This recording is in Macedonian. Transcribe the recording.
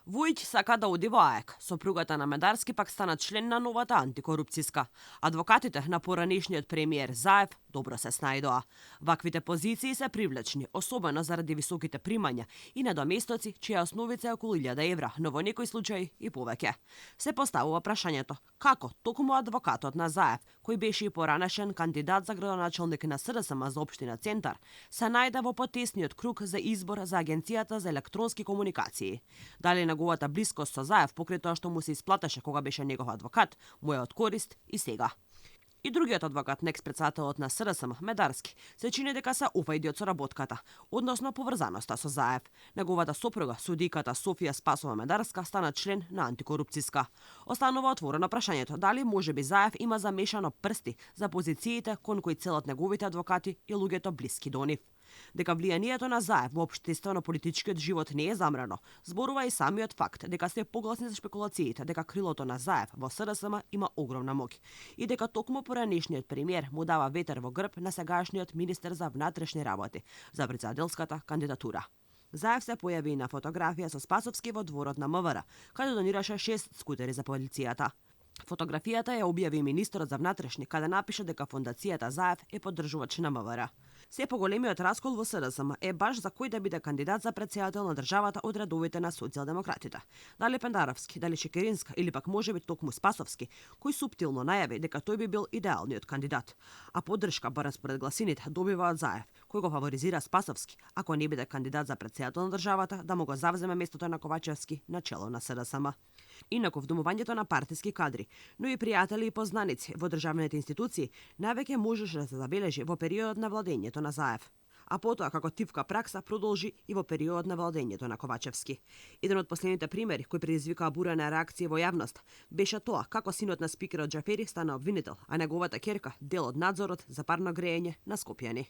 Вујќ сака да оди во АЕК, сопругата на Медарски пак стана член на новата антикорупцијска. Адвокатите на поранишниот премиер Заев добро се снајдоа. Ваквите позиции се привлечни, особено заради високите примања и недоместоци, чија основица е околу 1000 евра, но во некои случаи и повеќе. Се поставува прашањето, како токму адвокатот на Заев, кој беше и поранешен кандидат за градоначалник на СДСМ за општина Центар, се најде во потесниот круг за избор за Агенцијата за електронски комуникации. Дали неговата блискост со Заев покрај тоа што му се исплатеше кога беше негов адвокат, му е од корист и сега. И другиот адвокат на експредседателот на СДСМ, Медарски, се чини дека се офајди од соработката, односно поврзаноста со Заев. Неговата сопруга, судиката Софија Спасова Медарска, стана член на антикорупцијска. Останува отворено прашањето дали можеби Заев има замешано прсти за позициите кон кои целат неговите адвокати и луѓето блиски до нив. Дека влијанието на Заев во општествено-политичкиот живот не е замрано, зборува и самиот факт дека се погласни за шпекулациите дека крилото на Заев во СДСМ има огромна моќ и дека токму поранешниот премиер му дава ветер во грб на сегашниот министер за внатрешни работи за председателската кандидатура. Заев се појави и на фотографија со Спасовски во дворот на МВР, каде донираше 6 скутери за полицијата. Фотографијата ја објави министерот за внатрешни, каде напише дека фондацијата Заев е поддржувач на МВР. Се поголемиот раскол во СДСМ е баш за кој да биде кандидат за претседател на државата од редовите на социјалдемократите. Дали Пендаровски, дали Шекеринска или пак можеби токму Спасовски, кој суптилно најави дека тој би бил идеалниот кандидат. А поддршка барем според гласините добива од Заев, кој го фаворизира Спасовски, ако не биде кандидат за претседател на државата, да му го завземе местото на Ковачевски на чело на СДСМ. Инаку вдомувањето на партиски кадри, но и пријатели и познаници во државните институции навеќе можеше да се забележи во периодот на владењето на Заев. А потоа како тивка пракса продолжи и во периодот на владењето на Ковачевски. Еден од последните примери кој предизвикаа бурена реакција во јавност беше тоа како синот на спикерот Џафери стана обвинител, а неговата ќерка дел од надзорот за парно грејење на Скопјани.